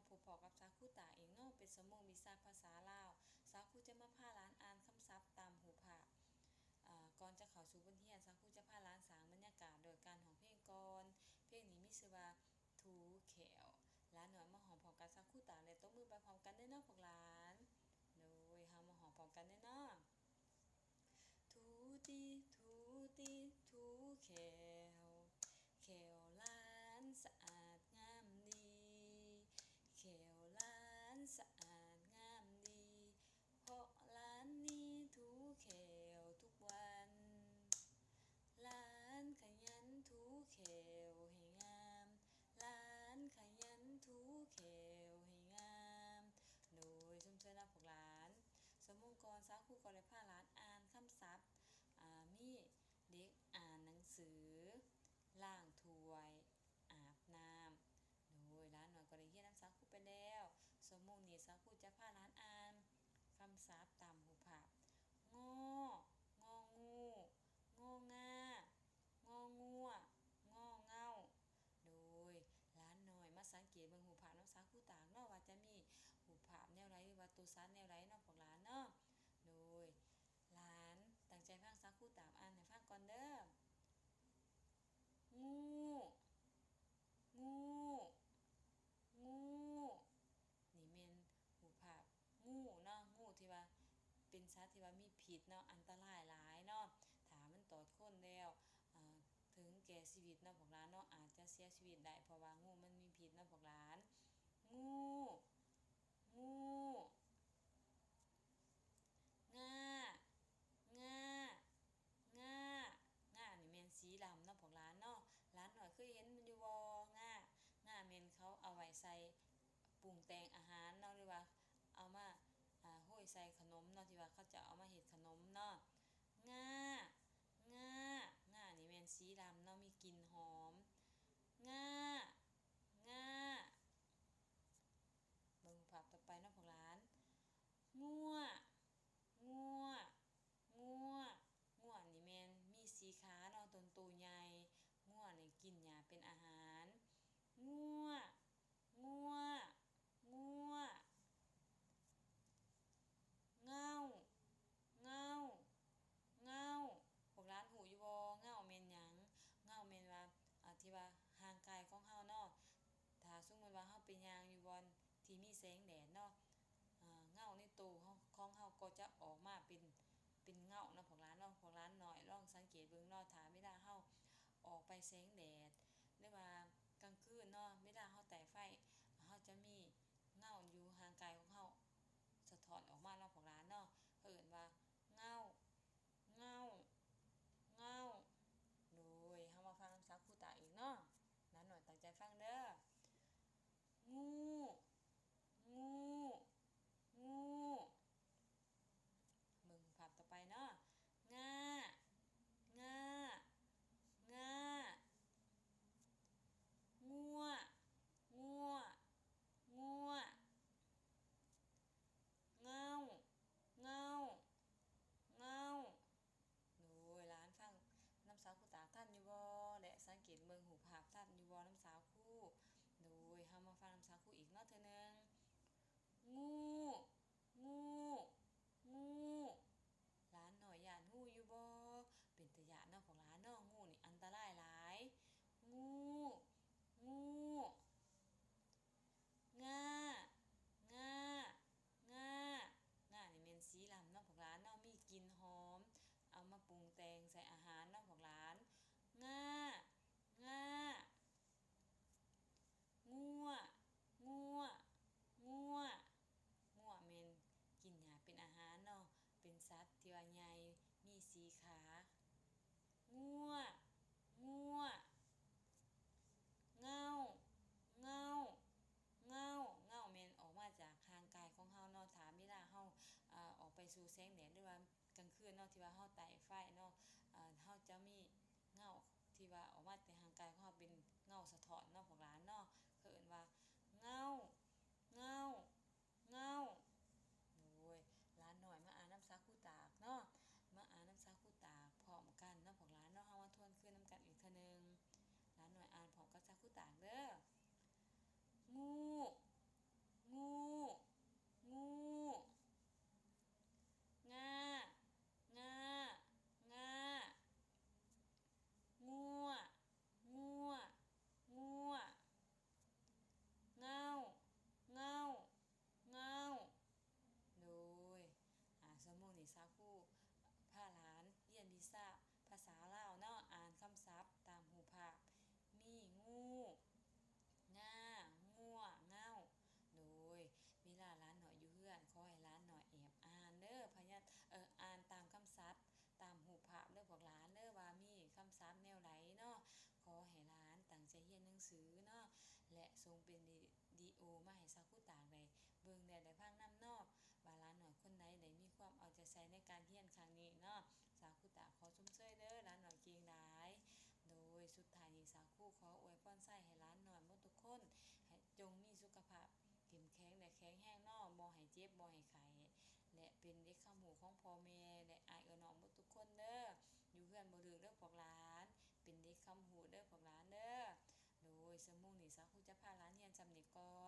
ພົບພໍ້ກັບສາວຄູຕາອີກເນາະ ເປັນຊົ່ວໂມງວິຊາພາສາລາວ. ສາວຄູຈະມາພາຫຼານອ່ານຄຳສັບຕາມຮູບພາບ. ອາ ກ່ອນຈະເຂົ້າສູ່ບົດຮຽນ, ສາວຄູຈະພາຫຼານສ້າງບັນຍາກາດໂດຍການຮ້ອງເພງກ່ອນ. ເພງນີ້ມີຊື່ວ່າ ຖູແຂ້ວ. ຫຼານນ້ອຍມາຮ້ອງພ້ອມກັບສາວຄູຕາ ແລະ ຕົບມືໄປພ້ອມກັນເດີເນາະພວກຫຼານ. ໂດຍ ເຮົາມາຮ້ອງພ້ອມກັນເດີເນາະ. ຖູຕິ ຖູຕິ ຖູແຂ້ວ, ແຂ້ວຫຼານສະອາດງາມດີ, ແຂ້ວຫຼານສະອາດງາມດີ, ເພາະຫຼານນີ້ຖູແຂ້ວທຸກວັນ. ຫຼານຂະຫຍັນຖູແຂ້ວໃຫ້ງາມ, ຫຼານຂະຫຍັນຖູແຂ້ວໃຫ້ງາມ. ໂດຍ ຊົມເຊີຍນຳພວກຫຼານ. ຊົ່ວໂມງກ່ອນ ສາວຄູກໍໄດ້ພາຫຼານອ່ານຄຳສັບ ອາ ມີເດັກອ່ານໜັງສື, ລ້າງຖ້ວຍ, ອາບນ້ຳ. ໂດຍ ຫຼານນ້ອຍກໍໄດ້ຮຽນນຳສາວຄູໄປແລ້ວ. ຊົ່ວໂມງນີ້ສາວຄູຈະພາຫຼານອ່ານຄຳສັບຕາມຮູບພາບ ງ ງໍງູ, ງໍງາ, ງໍງວ, ງໍເງົາ. ໂດຍ ຫຼານນ້ອຍມາສັງເກດເບິ່ງຮູບພາບນຳສາວຄູຕາເນາະ ວ່າຈະມີຮູບພາບແນວໃດ ຫຼືວ່າໂຕສັດແນວໃດເນາະພວກຫຼານເນາະ. ໂດຍ ຫຼານຕັ້ງໃຈຟັງສາວຄູຕາອ່ານໃຫ້ຟັງກ່ອນເດີ. ງູ, ງູ, ງູ. ນີ້ແມ່ນຮູບພາບງູເນາະ, ງູທີ່ວ່າເປັນສັດທີ່ວ່າມີພິດເນາະ, ອັນຕະລາຍຫຼາຍເນາະ. ຖ້າມັນຕອດຄົນແລ້ວ ອາ ເຖິງແກ່ຊີວິດເນາະພວກຫຼານເນາະ, ອາດຈະເສຍຊີວິດໄດ້ ເພາະວ່າງູມັນມີພິດເນາະພວກຫຼານ. ງູ, ງູ. ງາ, ງາ, ງາ. ງານີ້ແມ່ນສີດຳເນາະພວກຫຼານເນາະ. ຫຼານນ້ອຍເຄີຍເຫັນມັນຢູ່ບໍ່? ງາ, ງາແມ່ນເຂົາເອົາໄວ້ໃສ່ປຸງແຕ່ງອາຫານເນາະ ຫຼືວ່າເອົາມາ ອາ ໂຮຍໃສ່ຂະໜົມເນາະ ທີ່ວ່າເຂົາເຈົ້າເອົາມາເຮັດຂະໜົມເນາະ. ງາ, ງາ, ງານີ້ແມ່ນສີດຳເນາະ ມີກິ່ນຫອມ. ງາ, ງາ. ເບິ່ງຮູບພາບຕໍ່ໄປເນາະພວກຫຼານ. ງວ, ງວ, ງວ. ງວນີ້ແມ່ນມີສີ່ຂາເນາະ, ຕົນໂຕໃຫຍ່. ງວນີ້ກິນຫຍ້າເປັນອາຫານ. ງວ, ງວ, ງວ. ເງົາ, ເງົາ, ເງົາ. ພວກຫຼານຮູ້ຢູ່ບໍ່? ເງົາແມ່ນຫຍັງ? ເງົາແມ່ນວ່າ ອາ ທີ່ວ່າຮ່າງກາຍຂອງເຮົາເນາະ, ຖ້າສົມມຸດວ່າເຮົາໄປຍ່າງຢູ່ບ່ອນທີ່ມີແສງແດດເນາະ, ອາ ເງົາໃນໂຕເຮົາ ຂອງເຮົາກໍຈະອອກມາເປັນ ເປັນເງົາເນາະພວກຫຼານເນາະ. ພວກຫຼານນ້ອຍລອງສັງເກດເບິ່ງເນາະ, ຖ້າເວລາເຮົາອອກໄປແສງແດດ ຫຼືວ່າກາງຄືນເນາະ, ເວລາເຮົາໄຕ້ໄຟ ເຮົາຈະມີ ເງົາຢູ່ຮ່າງກາຍຂອງເຮົາສະທ້ອນອອກມາເນາະພວກຫຼານເນາະ, ເຂົາເອີ້ນວ່າເງົາ, ເງົາ, ເງົາ. ໂດຍ ເຮົາມາຟັງນຳສາວຄູຕາອີກເນາະ, ຫຼານນ້ອຍຕັ້ງໃຈຟັງເດີ. ງູ, ງູ, ງູ. ເບິ່ງພາບຕໍ່ໄປເນາະ. ງາ, ງາ, ງາ. ງວ, ງວ, ງວ. ເງົາ, ເງົາ, ເງົາ. ໂດຍ ຫຼານຟັງນຳສາວຄູຕາທັນຢູ່ບໍ່ ແລະ ສັງເກດເບິ່ງຮູບພາບທັນຢູ່ບໍ່ນຳສາວຄູ? ໂດຍ ເຮົາມາຟັງນຳສາວຄູອີກເນາະເທື່ອໜຶ່ງ. ງູ, ງູ, ງູ. ຫຼານນ້ອຍຢ້ານງູຢູ່ບໍ່? ເປັນຕາຢ້ານເນາະພວກຫຼານເນາະ, ງູນີ້ອັນຕະລາຍຫຼາຍ. ງູ, ງູ. ງາ, ງາ, ງາ. ງານີ້ແມ່ນສີດຳເນາະພວກຫຼານເນາະ, ມີກິ່ນຫອມ ເອົາມາປຸງແຕ່ງໃສ່ອາຫານເນາະພວກຫຼານ. ງາ, ງາ. ງົວ, ງົວ, ງົວ. ງົວແມ່ນກິນຫຍ້າເປັນອາຫານເນາະ, ເປັນສັດທີ່ວ່າໃຫຍ່ ມີສີ່ຂາ. ງົວ, ງົວ. ເງົາ, ເງົາ, ເງົາ. ເງົາແມ່ນອອກມາຈາກຮ່າງກາຍຂອງເຮົາເນາະ, ຖ້າເວລາເຮົາ ອາ ອອກໄປສູ່ແສງແດດ ຫຼືວ່າ ກາງຄືນເນາະ ທີ່ວ່າເຮົາໄຕ້ໄຟເນາະ, ເຮົາຈະມີເງົາທີ່ວ່າອອກມາແຕ່ຮ່າງກາຍຂອງເຮົາ ເປັນເງົາສະທ້ອນເນາະພວກຫຼານເນາະ, ເຂົາເອີ້ນວ່າເງົາ, ເງົາ, ເງົາ. ໂດຍ ຫຼານນ້ອຍມາອ່ານນຳສາວຄູຕາກເນາະ, ມາອ່ານນຳສາວຄູຕາກພ້ອມກັນເນາະພວກຫຼານເນາະ, ເຮົາມາທວນຄືນນຳກັນອີກເທື່ອໜຶ່ງ. ຫຼານນ້ອຍອ່ານພ້ອມກັບສາວຄູຕາກເດີ. ງູ, ສົ່ງເປັນວິດີໂອມາໃຫ້ສາວຄູຕາໄດ້ເບິ່ງ ແລະ ໄດ້ຟັງນຳເນາະ ວ່າຫຼານນ້ອຍຄົນໃດໄດ້ມີຄວາມເອົາໃຈໃສ່ໃນການຮຽນຄັ້ງນີ້ເນາະ. ສາວຄູຕາຂໍຊົມເຊີຍເດີ ຫຼານນ້ອຍເກັ່ງຫຼາຍ. ໂດຍສຸດທ້າຍນີ້ ສາວຄູຂໍອວຍພອນໄຊໃຫ້ຫຼານນ້ອຍໝົດທຸກຄົນ ໃຫ້ຈົ່ງມີສຸຂະພາບເຂັ້ມແຂງ ແລະ ແຂງແຮງເນາະ, ບໍ່ໃຫ້ເຈັບ ບໍ່ໃຫ້ໄຂ້ ແລະ ເປັນເດັກຄຳຮູ້ຂອງພໍ່ແມ່ ແລະ ອ້າຍເອື້ອຍນ້ອງໝົດທຸກຄົນເດີ. ຢູ່ເຮືອນບໍ່ດື້ເດີພວກຫຼານ, ເປັນເດັກຄຳຮູ້ເດີພວກຫຼານເດີ. ໂດຍຊົ່ວໂມງນີ້ ສາວຄູຈະພາຫຼານຮຽນຊ່ຳນີ້ກ່ອ